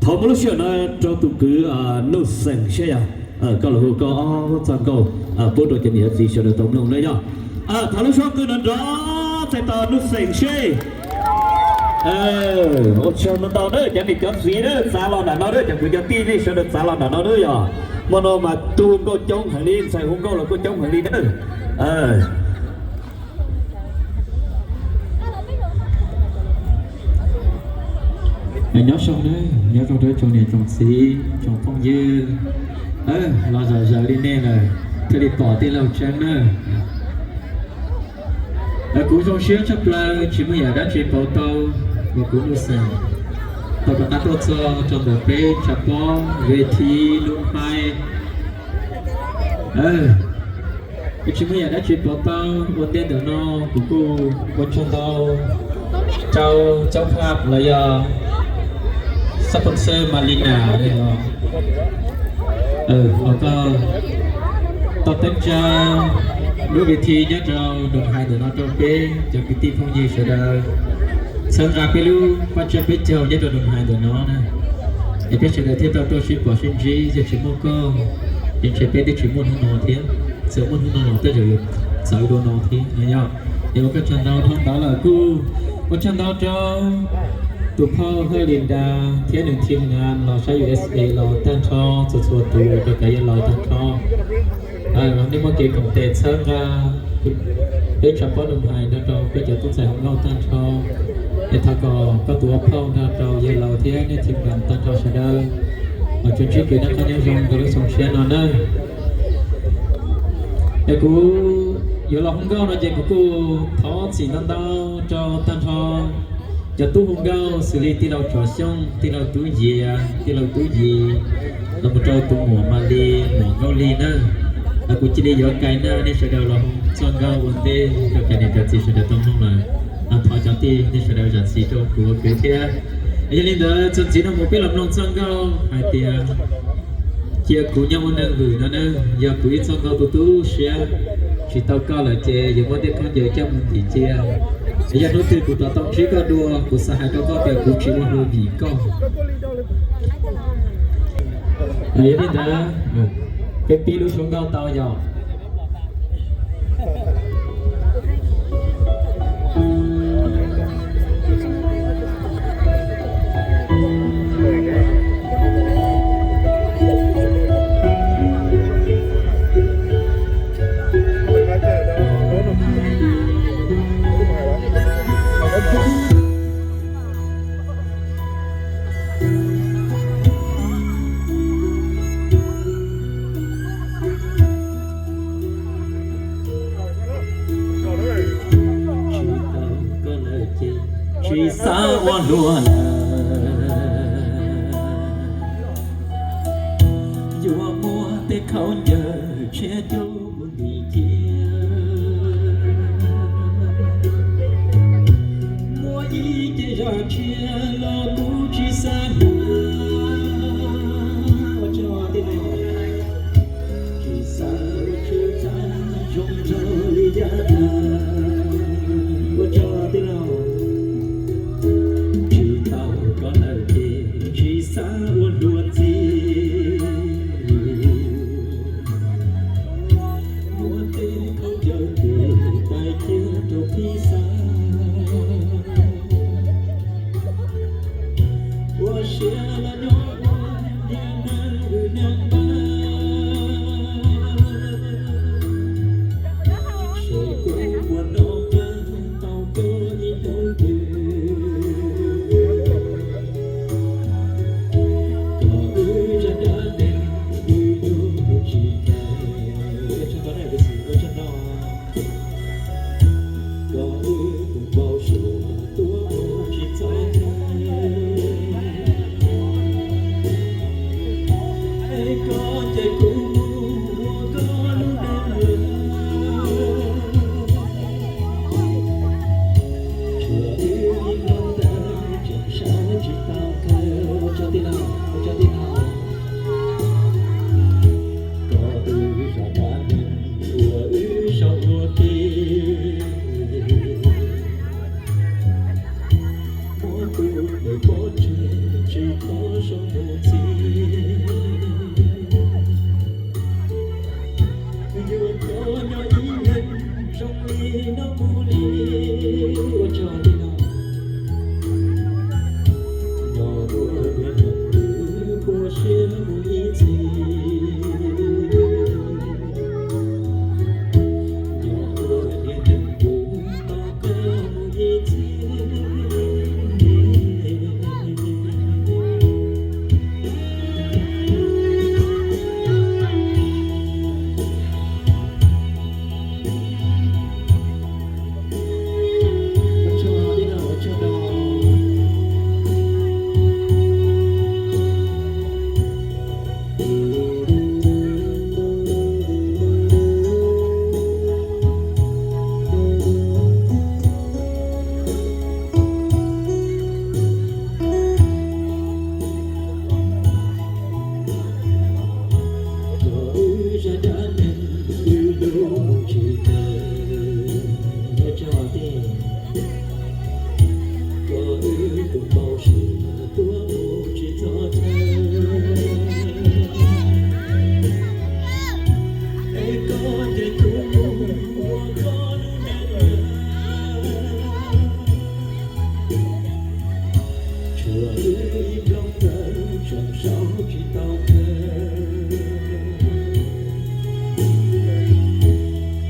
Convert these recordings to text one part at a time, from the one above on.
Thov muab lub sij hawm no rau tus kwv Nuj Xeem seb yog koj los hu koj ob txoj nkauj pub rau cov niam cov txiv sawv daws tau mloog na yog. Thov lub suab qw nrov nrov txais tos Nuj Xeem seb. Ua tsaug ntau ntau na cov niam cov txiv na, txav los nram no na, cov kwv cov tij nej sawv daws txav los nram no na yog. Hmo no mas tug nkauj coob heev li, ntxhais hu nkauj los kuj coob heev li na. Nyob zoo na, nyob zoo rau tsoom niam tsoom txiv tsoom phooj ywg los zom zaws li nej lawm thiaj li pom tij laug Tseeb na. Kuv zoo siab tshaj plaws tsis muaj yam dab tsi pauv tau uas kuv Nuj Xeem tau rov qab tuaj txog rau ntawm peb tshav pob ve thi Nus Hais. Kuv tsis muaj yam dab tsi pauv tau. Ua ntej ntawm no kuv kuj ua tsaug ntau rau cov phaj los yog sponsor Malina los yog tau teeb tsa lub ve thi nyob rau Nus Hais ntawm no rau peb cov kwv tij phooj ywg sawv daws txhawb nqa peb lub paj tsaj peb caug nyob rau Nus Hais ntawm no na. Es peb sawv daws thiaj tau tuaj sib pom sib ntsib, yog tsis muaj koj ces ntshe peb twb tsis muaj hnub no thiab, txawm muaj hnub no los tej zaum yuav txawv dua no thiab no yog. Es ua koj tsaug ntau dhau ntawd lawm kuj ua tsaug ntau rau tus phauj Hawj Lis Nras thiab nws thim nkas los sab U S A los tag nrho txhua txhua tus rau cov yawg laus tag nrho. Nej muaj kev koom tes txhawb nqa peb tshav pob Nus Hais nrog rau peb cov tub ntxhais hluas nkauj tag nrho. Es thov kom koj tus ua phauj nrog rau yawg laus thiab nej thim nkas tag nrho sawv daws los tsuas ntsib kev noj qab nyob zoo rau lub xyoo tshiab no nawb. Es kuv yuav los hu nkauj no ces kuv kuj thov txim ntau ntau rau tag nrho cov tub hu nkauj xws li tij laug Tsov Xyooj, tij laug Tub Yias, tij laug Tub Yis, los mus rau tus muam Mas Lis, muam Nkauj Lis na. Kuv cia li yuav kais na nej sawv daws los hu txoj nkauj ua ntej rau cov niam cov txiv sawv daws tau mloog lawm. Thov cov tij nej sawv daws zam txim rau kuv ua kwv thiab. Yog li ntawd txuas ntxiv no mus peb los mloog txoj nkauj hais tias cia kuv nyob ua neeg vwm no na, yog kuv ib txoj nkauj tu tu siab, tsis tau koj lawm ces yuav muab tej khaub ncaws coj mus ntim cia. Yog hnub twg kuv rov tau ntsib koj dua, kuv xav hais rau koj tias kuv tsis ua hluas vim koj. Yog li ntawd, peb pib lub suab nkauj tau yog. Tsis xav ua hluas lawm, yuav muab tej khaub ncaws tshiab coj mus ntim cia. Muaj ib ce zaj tshiab los kuv tsis xav hnav. Ua tsaug tij laug, tsis xav ua tswv txav zoo nraug li yav tag. Ua tsaug tij laug, tsis tau koj lawm ces tsis xav ua hluas ntxiv. Muab tej khaub ncaws tes tais cia rau tib xav. Ua siab los nyob ua niag neeg vwm neeg npab. Ces kuv ua noj qab tau koj ib hnub twg. Kom wb zaj dab neeg wb yuav tsis kawg. Ua tsaug ntau na, ua tsaug ntau. Kom wb tus npau suav tuaj mus tsis txog caij. Es koj tsis tau zoo mus ntxiv. Yuav tau nyob ib leeg zoo li no mus li. Ua tsaug li no. Nyob ua niag neeg twb puas siab mus ib txhis. Nyob ua niag neeg twb tau kawg mus ib txhis. Tsuas wb zaj dab neeg wb lub mus tsis tawm. Tso tej, koj wb tus npau suav tuaj mus tsis txog chaw. Es koj ces kuv mus ua koj lub neej. Tsuas wb ib nplooj ntawd tseem sau tsis tau kawg.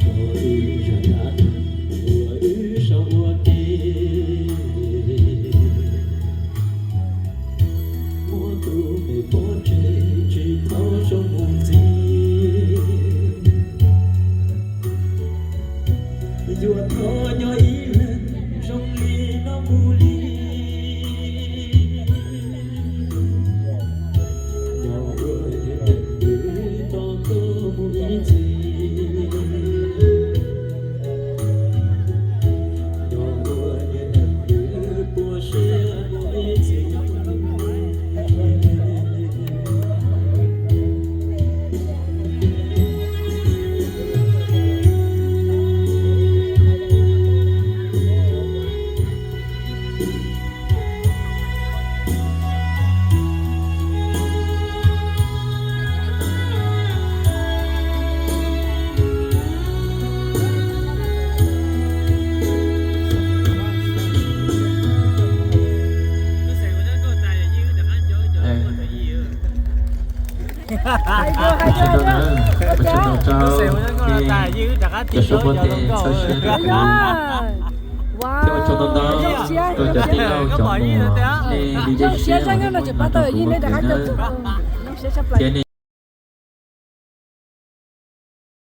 Koj wb zaj dab neeg uas wb sau ua ke. Muab tus me pov tseg tsis tau zoo mus ntxiv. Yuav tau nyob ib leeg zoo li no mus li. Nyob ua niag neeg twb tau kawg mus ib txhis. Nyob ua niag neeg twb puas siab mus ib txhis. Ua tsaug ntau, cov suab muaj tes txhawb siab rau kuv thiab ua tsaug ntau ntau rau cov tij laug cov muam nej li zoo siab uas nej muaj ib hnub rau kuv thiab nej